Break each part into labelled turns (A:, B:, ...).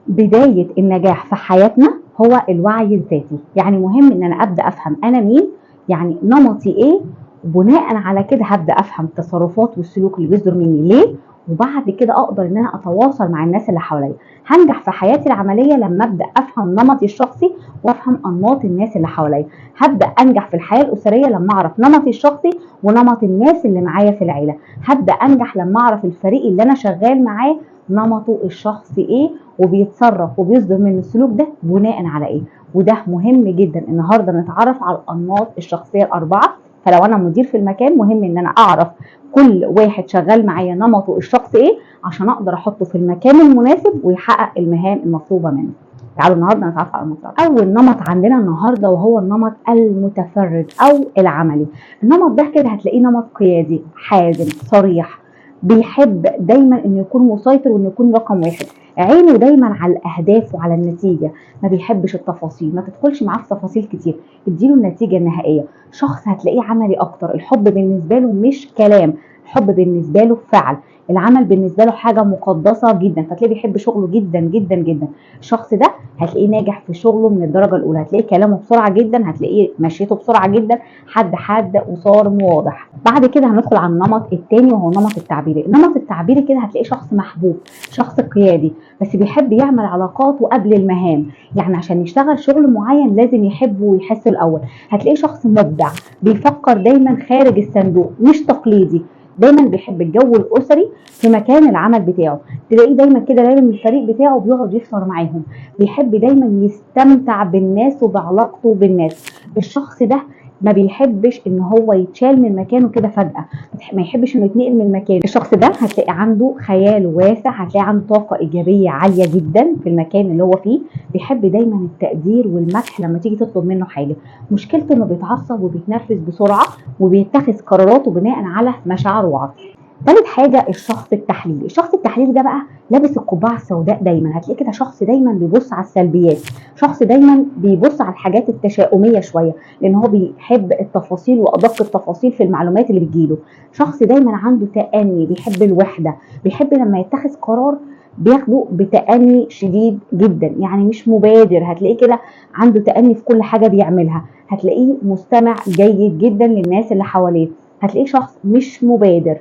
A: بداية النجاح في حياتنا هو الوعي الذاتي. يعني مهم ان انا ابدا افهم انا مين، يعني نمطي ايه، وبناء على كده هبدا افهم التصرفات والسلوك اللي بيصدر مني ليه، وبعد كده اقدر ان انا اتواصل مع الناس اللي حواليا. هنجح في حياتي العملية لما ابدا افهم نمطي الشخصي وافهم انماط الناس اللي حواليا. هبدا انجح في الحياة الاسرية لما اعرف نمطي الشخصي ونمط الناس اللي معايا في العيلة. هبدا انجح لما اعرف الفريق اللي انا شغال معاه نمطه الشخصي ايه، وبيتصرف وبيصدر من السلوك ده بناء على ايه. وده مهم جدا النهارده نتعرف على الانماط الشخصية الاربعة. فلو انا مدير في المكان مهم ان انا اعرف كل واحد شغال معايا نمطه الشخصي ايه، عشان اقدر احطه في المكان المناسب ويحقق المهام المطلوبة منه. تعالوا النهارده نتعرف على النمط. اول نمط عندنا النهارده وهو النمط المتفرد او العملي. النمط ده كده هتلاقيه نمط قيادي، حازم، صريح، بيحب دايما انه يكون مسيطر وانه يكون رقم واحد، عينه دايما على الاهداف وعلى النتيجة، ما بيحبش التفاصيل، ما تدخلش معاه في تفاصيل كتير، اديله النتيجة النهائية. شخص هتلاقيه عملي اكتر، الحب بالنسبة له مش كلام، الحب بالنسبة له فعل، العمل بالنسبة له حاجة مقدسة جدا، فتلاقيه بيحب شغله جدا جدا جدا. الشخص ده هتلاقيه ناجح في شغله من الدرجة الاولى، هتلاقيه كلامه بسرعة جدا، هتلاقيه مشيته بسرعة جدا، حد وصارم وواضح. بعد كده هندخل على النمط الثاني وهو النمط التعبيري. النمط التعبيري كده هتلاقيه شخص محبوب، شخص قيادي، بس بيحب يعمل علاقاته قبل المهام، يعني عشان يشتغل شغل معين لازم يحبه ويحسه الاول. هتلاقيه شخص مبدع، بيفكر دايما خارج الصندوق، مش تقليدي، دايما بيحب الجو الاسري في مكان العمل بتاعه، تلاقيه دايما كده دايما من الفريق بتاعه بيقعد يفطر معاهم، بيحب دايما يستمتع بالناس وبعلاقته بالناس. الشخص ده ما بيحبش ان هو يتشال من مكانه كده فجأة، ما يحبش انه يتنقل من مكانه. الشخص ده هتلاقي عنده خيال واسع، هتلاقي عنده طاقة ايجابية عالية جدا في المكان اللي هو فيه، بيحب دايما التقدير والمدح لما تيجي تطلب منه حاجة. مشكلته انه بيتعصب وبيتنرفز بسرعة وبيتخذ قراراته بناء على مشاعره وعاطفته. تالت حاجة الشخص التحليلي. الشخص التحليلي ده بقى لابس القبعة السوداء دايما، هتلاقيه كده شخص دايما بيبص على السلبيات، شخص دايما بيبص على الحاجات التشاؤمية شوية، لان هو بيحب التفاصيل وادق التفاصيل في المعلومات اللي بتجيله. شخص دايما عنده تأني، بيحب الوحدة، بيحب لما يتخذ قرار بياخده بتأني شديد جدا، يعني مش مبادر، هتلاقيه كده عنده تأني في كل حاجة بيعملها. هتلاقيه مستمع جيد جدا للناس اللي حواليه، هتلاقيه شخص مش مبادر.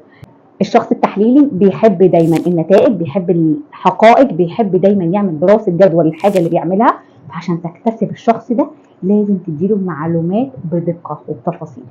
A: الشخص التحليلي بيحب دايما النتائج، بيحب الحقائق، بيحب دايما يعمل دراسة جدوى للحاجة اللي بيعملها. فعشان تكتسب الشخص ده لازم تديله معلومات بدقة وبتفاصيل.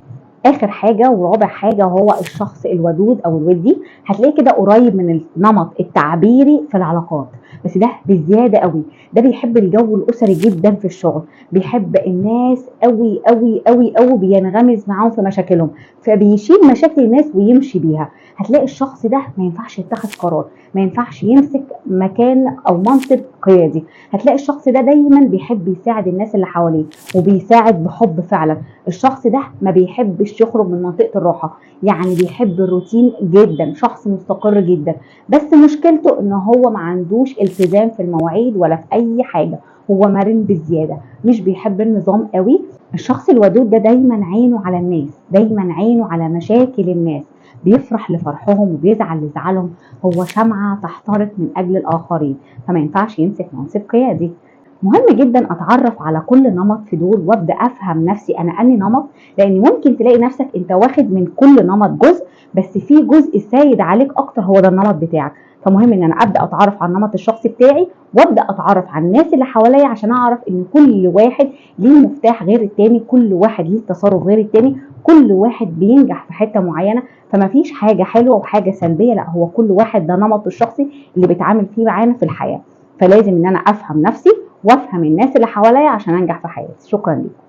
A: آخر حاجة ورابع حاجة هو الشخص الودود أو الودي. هتلاقيه كده قريب من النمط التعبيري في العلاقات، بس ده بزيادة قوي. ده بيحب الجو الأسري جدا في الشغل، بيحب الناس قوي قوي قوي قوي، بينغمز معاهم في مشاكلهم، فبيشيل مشاكل الناس ويمشي بيها. هتلاقي الشخص ده ما ينفعش يتخذ قرار، ما ينفعش يمسك مكان أو منصب قيادي. هتلاقي الشخص ده دايما بيحب يساعد الناس اللي حواليه وبيساعد بحب فعلا. الشخص ده ما بيحبش يخرج من منطقة الراحة، يعني بيحب الروتين جدا، شخص مستقر جدا، بس مشكلته ان هو ما عندوش التزام في المواعيد ولا في اي حاجة، هو مرن بزيادة، مش بيحب النظام قوي. الشخص الودود ده دايما عينه على الناس، دايما عينه على مشاكل الناس، بيفرح لفرحهم وبيزعل لزعلهم، هو شمعة تحترق من أجل الآخرين، فما ينفعش يمسك منصب قيادي. مهم جدا اتعرف على كل نمط في دول وابدا افهم نفسي انا اني نمط، لان ممكن تلاقي نفسك انت واخد من كل نمط جزء، بس في جزء سايد عليك اكتر هو ده النمط بتاعك. فمهم ان انا ابدا اتعرف على النمط الشخصي بتاعي وابدا اتعرف على الناس اللي حواليا، عشان اعرف ان كل واحد ليه مفتاح غير التاني، كل واحد ليه تصرف غير التاني، كل واحد بينجح في حتة معينة. فما فيش حاجة حلوة وحاجه سلبية، لا، هو كل واحد ده نمطه الشخصي اللي بيتعامل فيه معانا في الحياة. فلازم ان انا افهم نفسي وافهم الناس اللي حواليا عشان انجح في حياتي. شكرا لكم.